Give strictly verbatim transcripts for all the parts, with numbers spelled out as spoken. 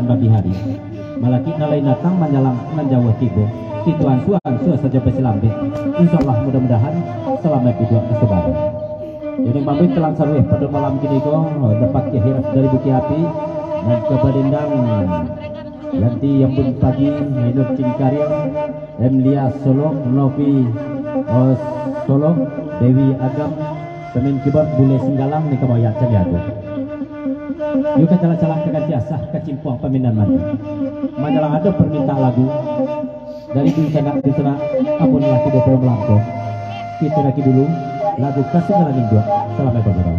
babihari. Malakik nan lain datang manjalang nan jauah tibo. Itu ansua-ansua sajo basilambek. Insyaallah, mudah-mudahan salamaik duduak ka sabana. Jadi, mambik kalan saruih pado malam kini ko, dapek hiras dari Bukik Api, nan ka balindang Yanti Yambun Pagi, Ainur Cingkariang, Emlia Solo, Novi, oh, Solo, Dewi Agam, pemain keyboard Bule Singgalang, ni ka bayak caliado. Yu ka calang-calang ka ganti asah, ka cimpuang paminan mati. Manjalang ado parmintaan lagu dari dunsanak-dunsanak, ampun lah tibo pulo malangko. Kito naiak dulu lagu Kasih Ngalang Induak. Salamaik bagurau.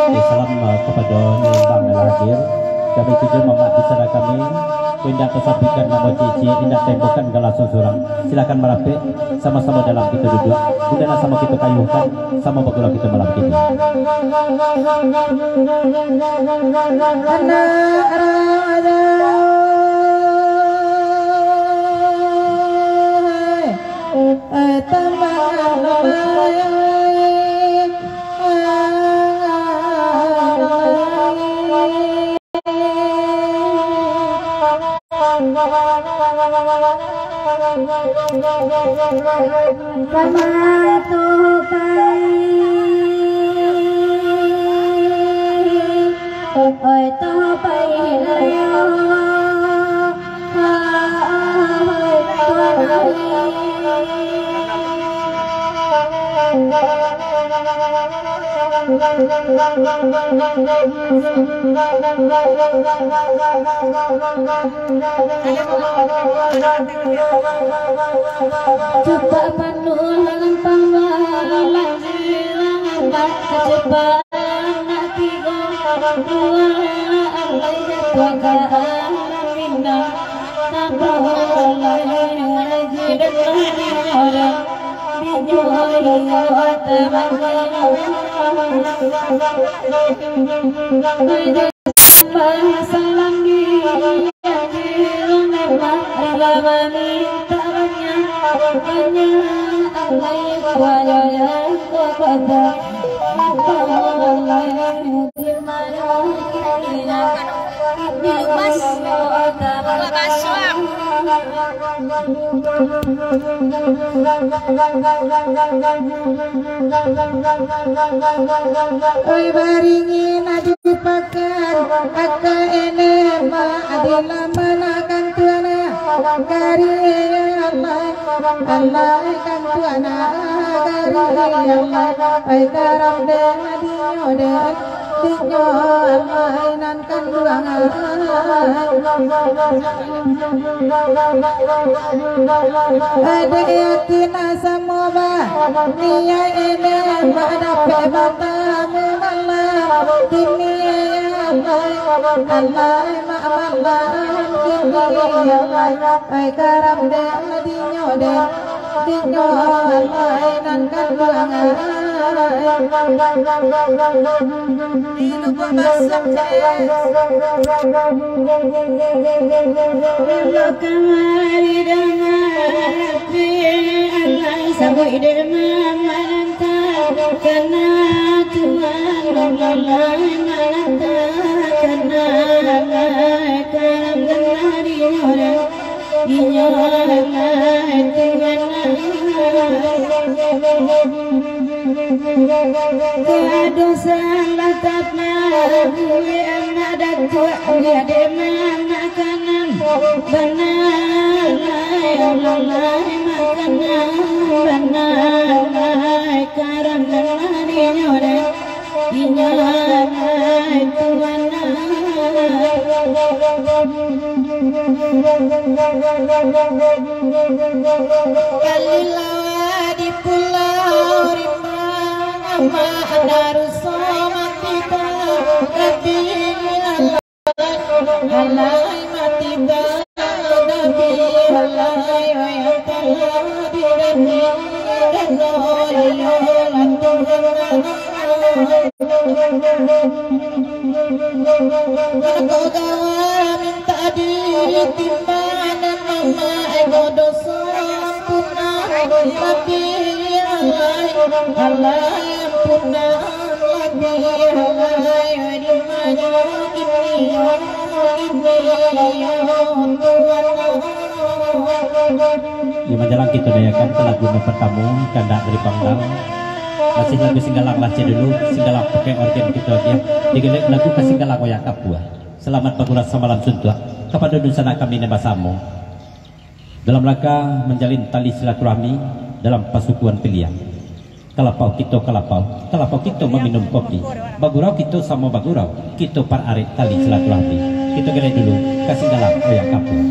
Oke, salam, eh, kapado Nimbang nan lah hadir. Kami tuju mamak di sana kami. Indak tasabuikan namo ciek-ciek, indak tembokan gala surang-surang. Silakan marapek, samo-samo dalam kito duduak. Bukan samo kito kayuhkan, samo bagurau kito malam kini. Anak raja, eh, tambah lamai. Kama tu pai, oi tu pai layo, ha, oi tuan ai. Cupak panuah lampang balang, cupak anak tigo, dua alai jatuah ka alam pinang. Tabah alai haji dan mahdi orang. Dilupas, babasuak. Oi, baringin adi pakan, aka ene ma adi laman akan tuana, gari Allah, Allah kan tuana, gari Allah, oi, karam de adinyo de. Dinyo amai nan kanduang. Adek yakin samo ba, niya ene ba dapek batamu malam. Kini amai, amai mak malam. Kini amai, ai karam de dinyo de. Dinyo amai nan kanduang. Di lubang basah, cek. Elok kamari dangan, alai sabuik dek mama nan tak. Karena Tuhan Allah mengatakan, "Agai karam dari orang, inyo agai Tuhan Allah." Kadosan lah tapabuik anak datuak, jadi mamak kanang. Bana lai, Allah lai, makanan bana lai, karam dari orang, inyo lai Tuhan. Kalilawa di Pulau Rimba, Amak Daruso mati ba, Rabbi Allah. Alai mati ba, Rabbi, alai, wayang tala di Rabbi, dan doyo lah Tuhan. Mako gawa minta ditimbang, dan mama ego doso ampunan, Rabbi, alai, alai ampunan, Rabbi, alai, di mana kini, kini, Tuhan. Yo, manjalang kito dayangkan ka lagu nan partamo, Kandak dari Bangdal. Masih lagu Singgalang lah ciek dulu, Singgalang pakai orgen kito agiah. Digalek lagu ka Singgalang wayah kapua. Salamat bagurau samalam suntuak, kapado dunsanak kami nan basamo. Dalam rangka manjalin tali silaturahmi dalam pasukuan piliang. Kalapau kito kalapau, kalapau kito maminum kopi. Bagurau kito samo bagurau, kito pararek tali silaturahmi. Kito galek dulu, ka Singgalang wayah kapua.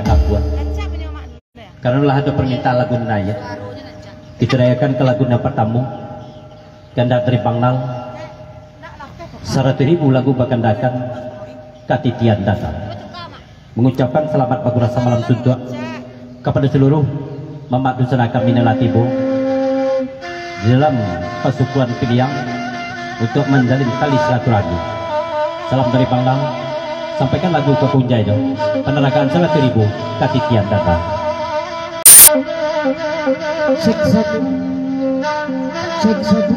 Kapuan. Karano lah ado parmintaan lagu nan nayiak, kito nayiakkan ka lagu nan partamo. Kandak dari Bang Nal, saratuih ribu lagu bakandakan ka titian datang. Mangucapkan salamat bagurasa malam suntuak kapado saluruh mamak dunsanak kami nan lah tibo di dalam pasukuan Piliang untuak manjalin tali silaturahmi. Salam dari Bang Nal, sampaikan lagu ka punjai tu, panarakan saratuih ribu ka titian datang. Cek satu. Cek satu.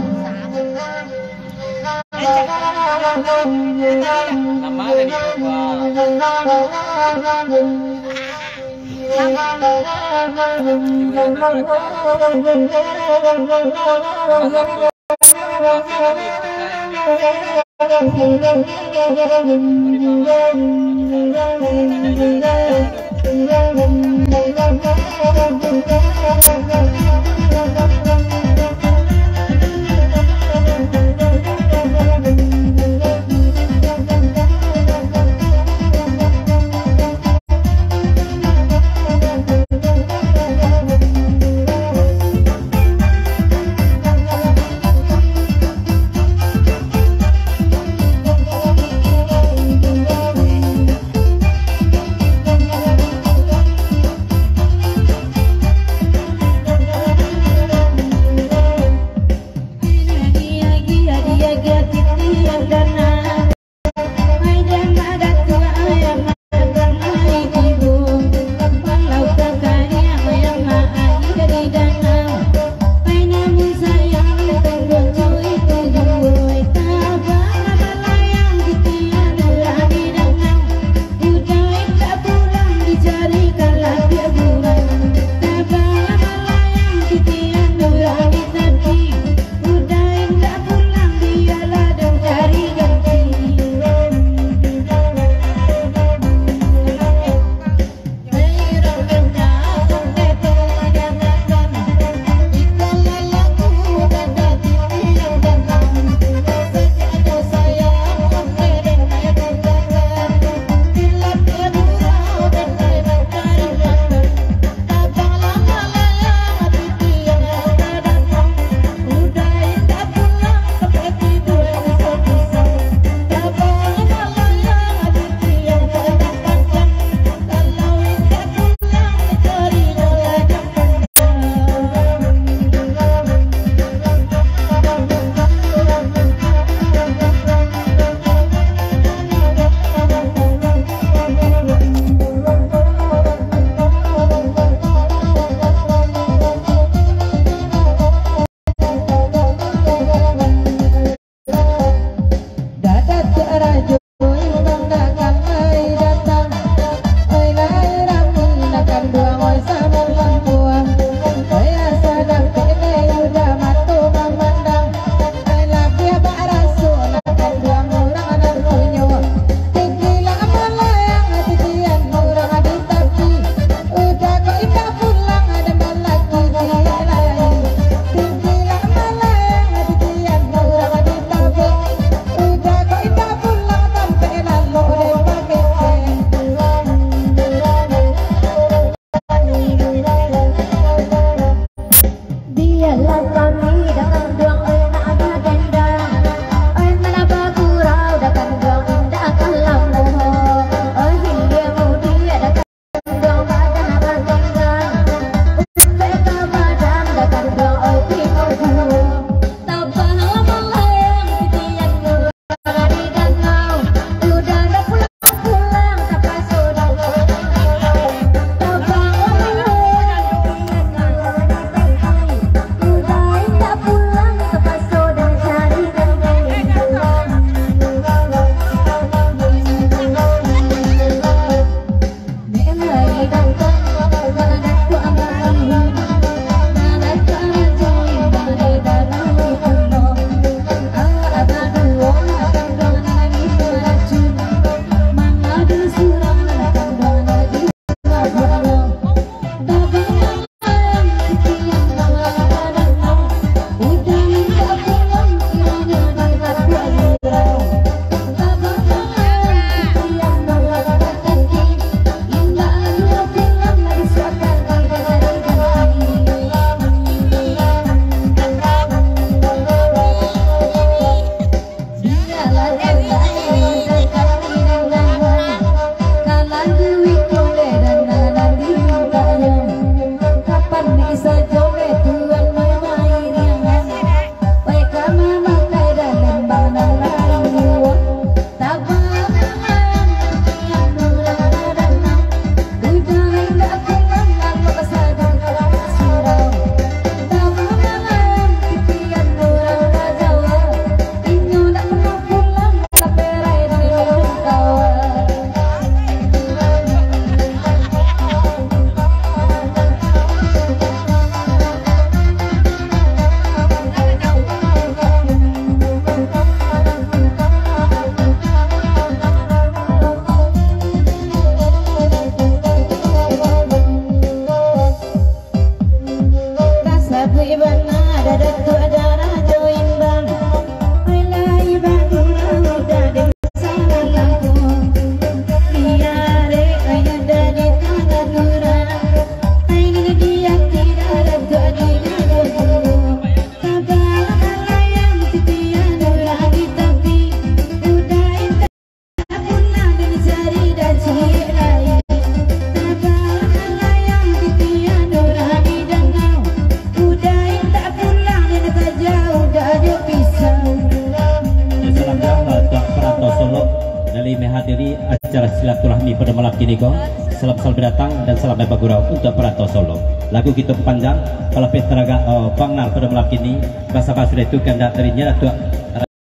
silaturahmi pado malam kini ko. Salam-salam datang dan salam bagurau untuak parantau Solok. Lagu kito panjang, palapeh talaga, eh, Bang Nal pado malam kini, basaba sudah itu kandak dari Nyiak Datuak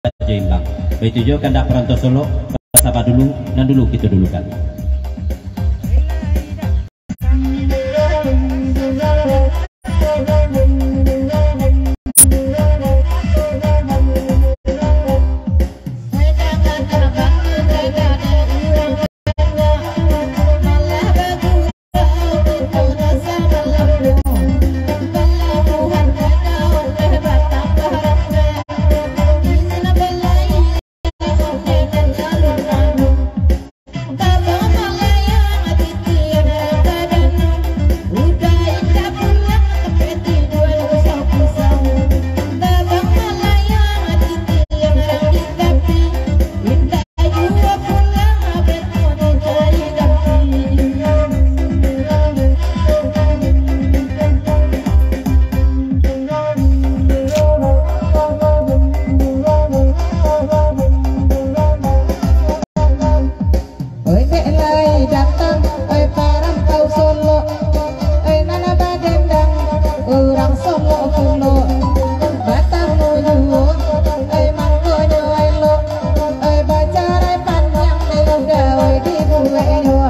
Rajo Imbang. Baitu juo kandak parantau Solok, basaba dulu, nan dulu kito dulukan. Oi, dek lai datang, oi, parantau Solok, oi, nan badendang, urang Solok pulo. Batamu juo, oi, mangkonyo elok, oi, bacarai panjang, oi, gawai dibueknyo.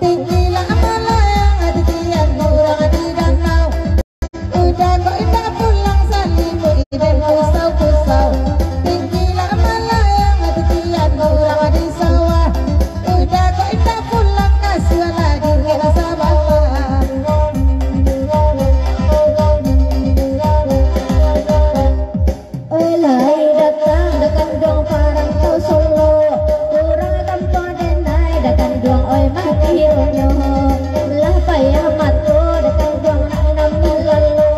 Tinggi lah malayang, titian urang di danau. Uda kok indak pulang, salimuik den kusau-kusau. Tinggi lah malayang, titian urang di sawah. Uda kok indak pulang, kasualah dingin sabana. Oi, lai datang, datang dek kanduang parantau Solok. Urang kampuang denai, dek kanduang oi mati ronyo. Lah payah mato, dek kanduang nak nan malalo.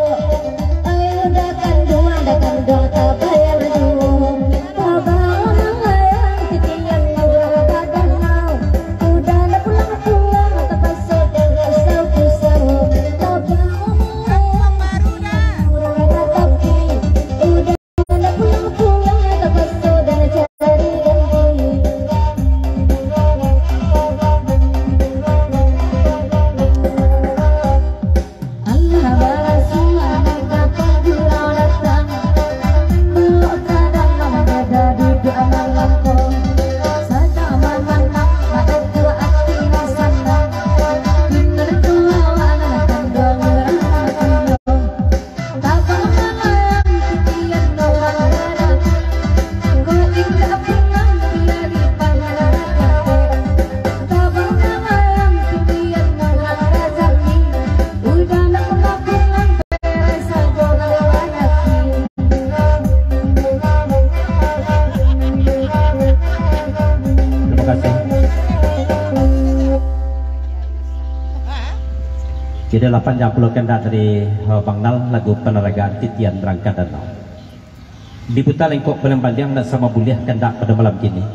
Oi, dek kanduang, dek kanduang tabayang juo. Tabang malayang, titian urang badanau. Uda ndak pulang-pulang, tapaso den kusau-kusau. Tabang malayang, urang batapik. Uda ndak pulang-pulang, tapaso den cari ganti. Alah balasu anak kapan jurang datang, buah kadang mamadadi duduak malampo. Saja mamanang, madantu ati masanang, pinantu awak nan kanduang urang mati. Tabang malayang titian urang gadang, kok indak pulang biar dipangan raja. Tabang malayang titian urang razaki, uda ndak pulang-pulang, beres sajo urang banyaki. Terima kasih. Jadi, lah panjang pulo kandak dari, eh, Bang Nal, lagu Panaragaan Titian Rangka Danau. Diputa lengkok balang-baliang, nak sama buliah kandak pado malam kini.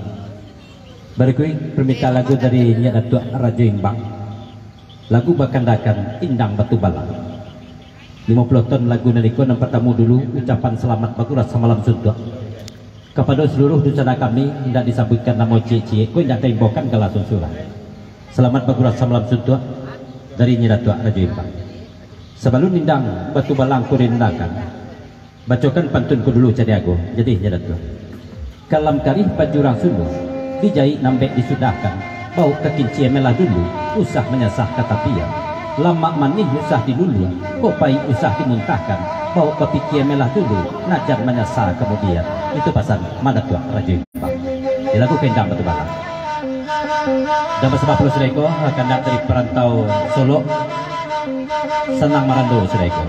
Barikuik, permintaan lagu dari Nyiak Datuak Rajo Imbang. Lagu bakandakan Indang Batu Balang. Limo puluah ton lagu nan iko, nan partamo dulu, ucapan salamat baguras samalam suntuak. Kapado saluruah dunsanak kami, indak disabuikkan namo ciek-ciek, ko indak taimbaukan gala sunsura. Salamat baguras samalam suntuak dari Nyiak Datuak Rajo Imbang. Sabalun indang batu balang ko diindakan, bacokan pantun ko dulu, Cadiago. Jadi, Nyiak Datuak. Kalam karih pajurang sulu, dijaik nambek disudahkan, bawok ka kincia melah dulu, usah manyasah ka tapian. Lamak manih usah diluluah, kok paik usah dimuntahkan, bawok bapikia melah dulu, nak jan manyasa kamudian. Itu pasan Mak Datuak Rajo Imbang. Dilakukan Indang Batu Balang. Dan basabab pulo sudah iko, kandak dari parantau Solok, Sanang Marando sudah iko.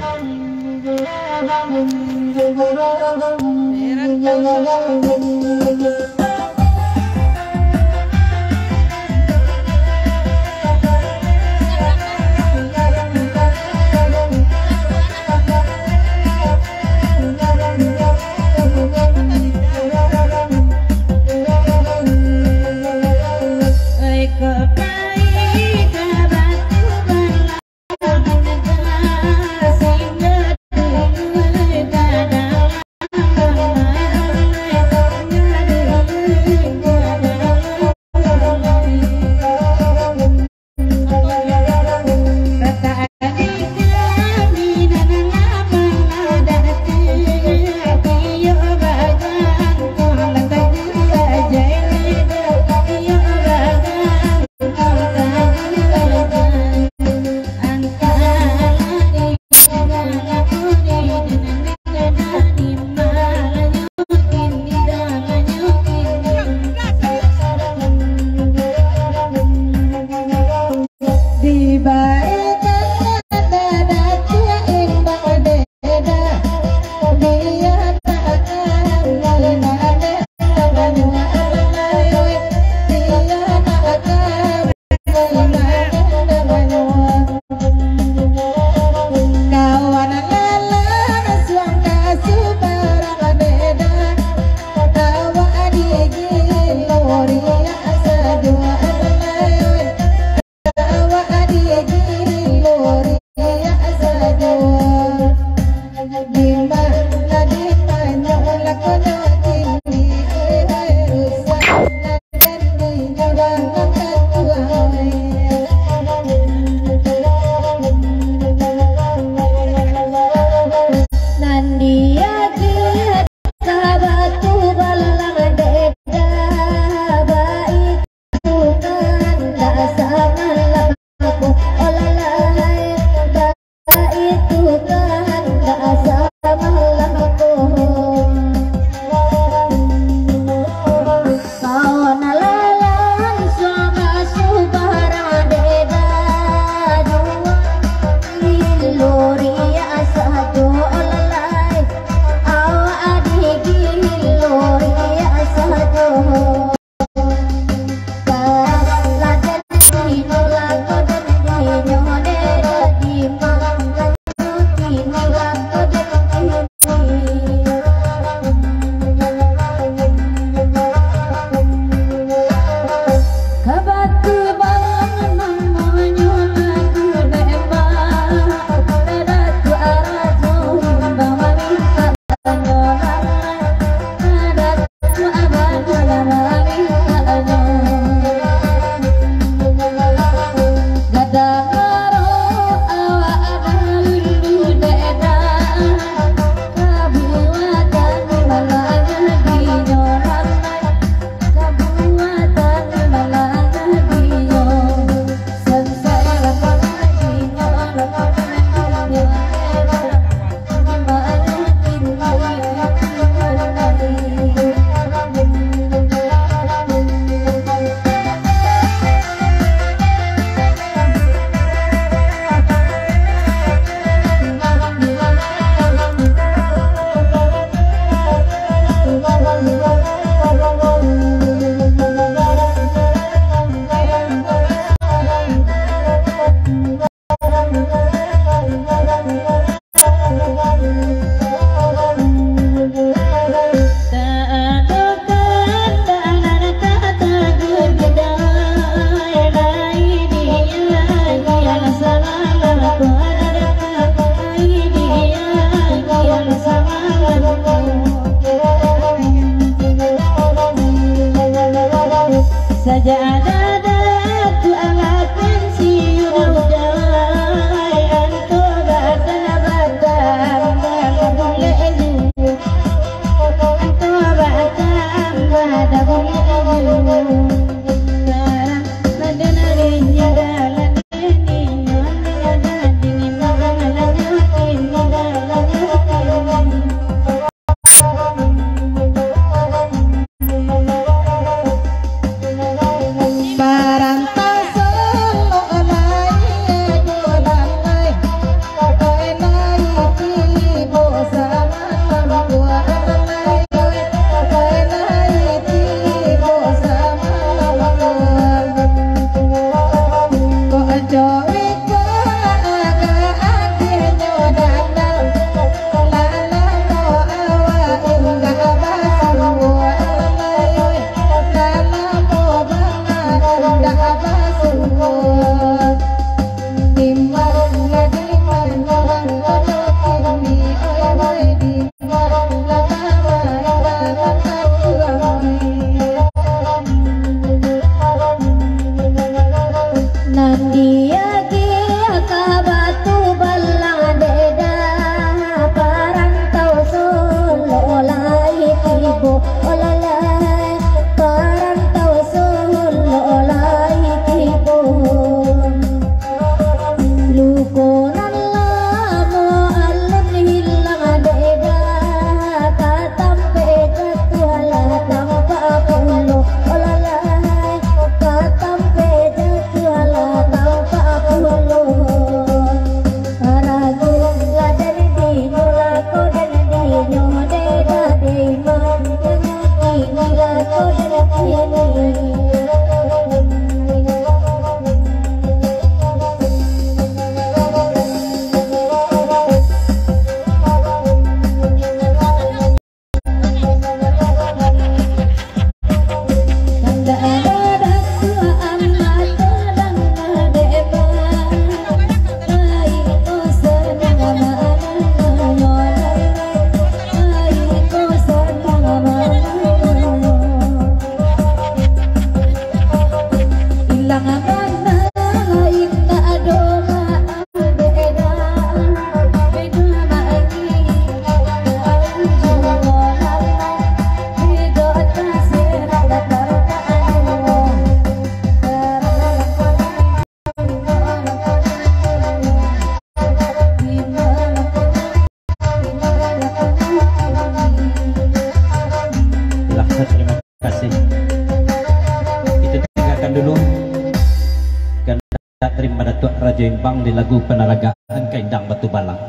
Imbang di lagu Panaragaan Kaindang Batu Balang.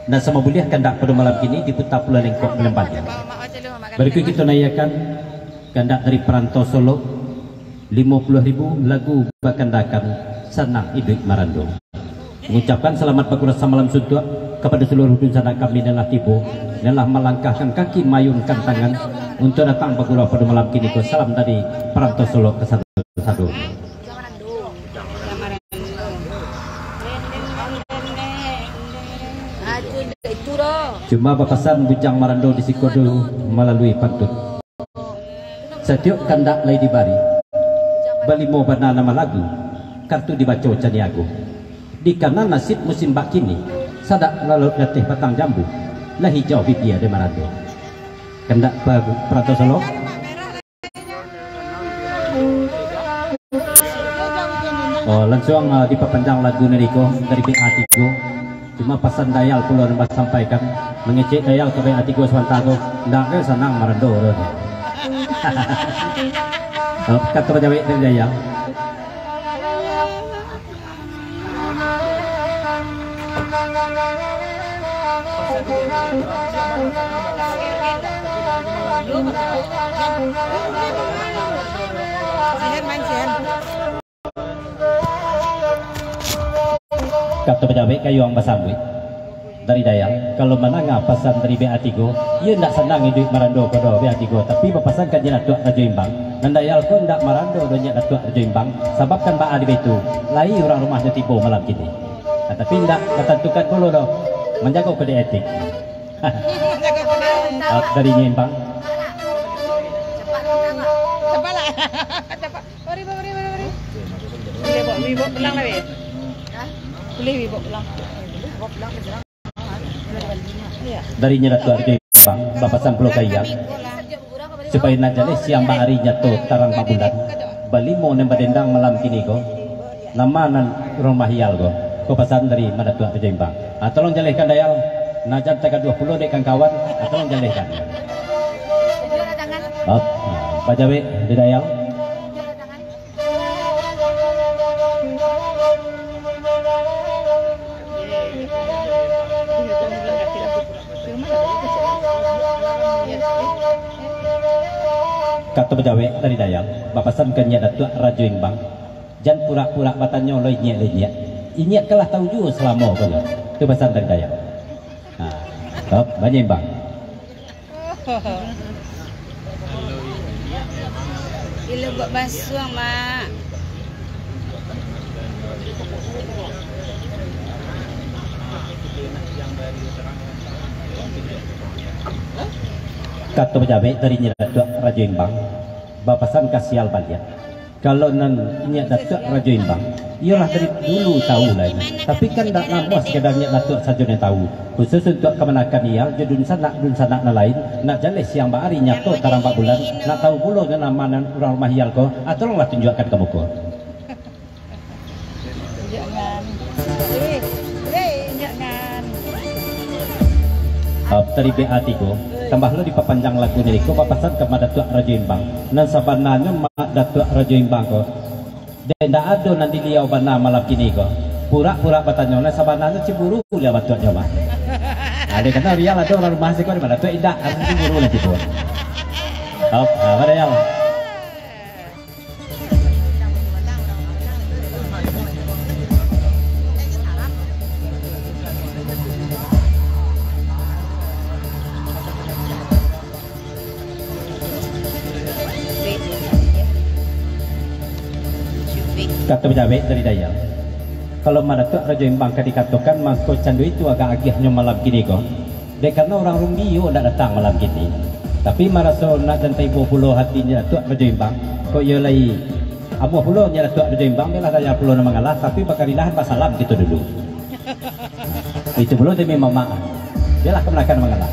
Nan samo buliah kandak pado malam kini diputa pulo lengkok malembangnya. Barikuik kito naiakan kandak dari Parantau Solok, limo puluah ribu, lagu bakandakan Sanang Iduik Marando. Mangucapkan salamat bakurasa malam suntuak kapado saluruh dunsanak kami nan lah tibo, nan lah malangkahkan kaki, maayunkan tangan untuak datang bagurau pado malam kini ko. Salam dari Parantau Solok ka sado-sado. Cuma bapasan Bujang Marando di siko dulu malalui pantun. Satiok kandak lai dibari, balimo bana nan malagu, kartu dibaco caniago. Dikana nasib musim bak kini, sadak lalok di ateh batang jambu, lah hijau bibia dek Marando. Kandak pa-, Parantau Solok. Oh, lansuang, ah, dipapanjang lagu nan iko dari B A tigo. Cuma pasan Dayal pulo nan basampaikan, mangecek Dayal ka B A tigo sabanta ko, ndak ka sanang Marando tu. Oh, kato bajawek dari Dayal. Sihan, main sihan. Kato bajawek gayuang basambuik dari Dayal, kalau mandanga pasan dari B A tigo, iyo ndak sanang iduik Marando pado B A tigo, tapi bapasan ka Nyiak Datuak Rajo Imbang, nan Dayal ko ndak Marando doh Nyiak Datuak Rajo Imbang, sabab kan baa di baitu, lai urang rumahnyo tibo malam kini. Nah, tapi ndak batantukan pulo doh, manjago kode etik. Ah, dari Nyiak Imbang. Cepatlah. Cepat. Mari, mari, mari, mari. Boleh bawa, boleh bawa pulang lah, weh. Boleh, weh, bawa pulang. Iya. Dari Nyiak Datuak Rajo Imbang, bapasan pulo ka Iyang, supayo nak jaleh siang bak ari, nyato tarang bak bulan, balimo nan badendang malam kini ko. Nama nan urang mahial ko? Ko pasan dari Nyiak Datuak Rajo Imbang. Ah, tolong jalehkan Dayal. Nah, jan tagaduah pulo dek kawan-kawan. Ah, tolong jalehkan. Op, nah, bajawek di Dayal. Kato bajawek dari Dayal, bapasan ka Nyiak Datuak Rajo Imbang. Jan purak-purak batanyo lo inyiak, lo inyiak. Inyiak kan lah tahu juo salamo ko nyo. Tu pasan dari Dayal. Ha, top, banyak imbang. Ilo buat basuang, Mak. Kato bajawek dari Nyiak Datuak Rajo Imbang, bapasan ka sial baliak. Kalau nan Nyiak Datuak Rajo Imbang, iyolah dari dulu tahu lah inyo. Tapi kan ndak namuah sakadar Nyiak Datuak sajo nan tahu. Khusus untuak kamanakan Iyang jo dunsanak-dunsanak nan lain, nak jaleh siang bak ari, nyato tarang bak bulan, nak tahu pulo nyo nama nan urang rumah Iyang ko, ah, tolonglah tunjuakkan ka muko. Jangan. Eh, eh, jangan. Ah, dari B A tigo, tambah lo dipapanjang lagu nyo iko, bapasan ka Nyiak Datuak Rajo Imbang. Nan sabananyo Nyiak Datuak Rajo Imbang ko, dek ndak ado nan diliau bana malam kini ko. Purak-purak batanyo, nan sabananyo cemburu liau batuak nyo mah. Ado kena rial ado urang rumah siko di Nyiak Datuak indak, cemburu lah tibo. Op, ah, pada yau. Kato bajawek dari Dayal, kalau Nyiak Datuak Rajo Imbang ka dikatokan, mangko cando itu agak agiahnyo malam kini ko. Dek karano urang Rumbio ndak datang malam kini. Tapi maraso nak dan taibo pulo hati Nyiak Datuak Rajo Imbang, kok iyo lai amuah pulo Nyiak Datuak Rajo Imbang, bialah Dayal pulo nan mangalah, tapi bakarilahan basalam kito dulu. Itu pulo demi mamak. Bialah kamanakan mangalah.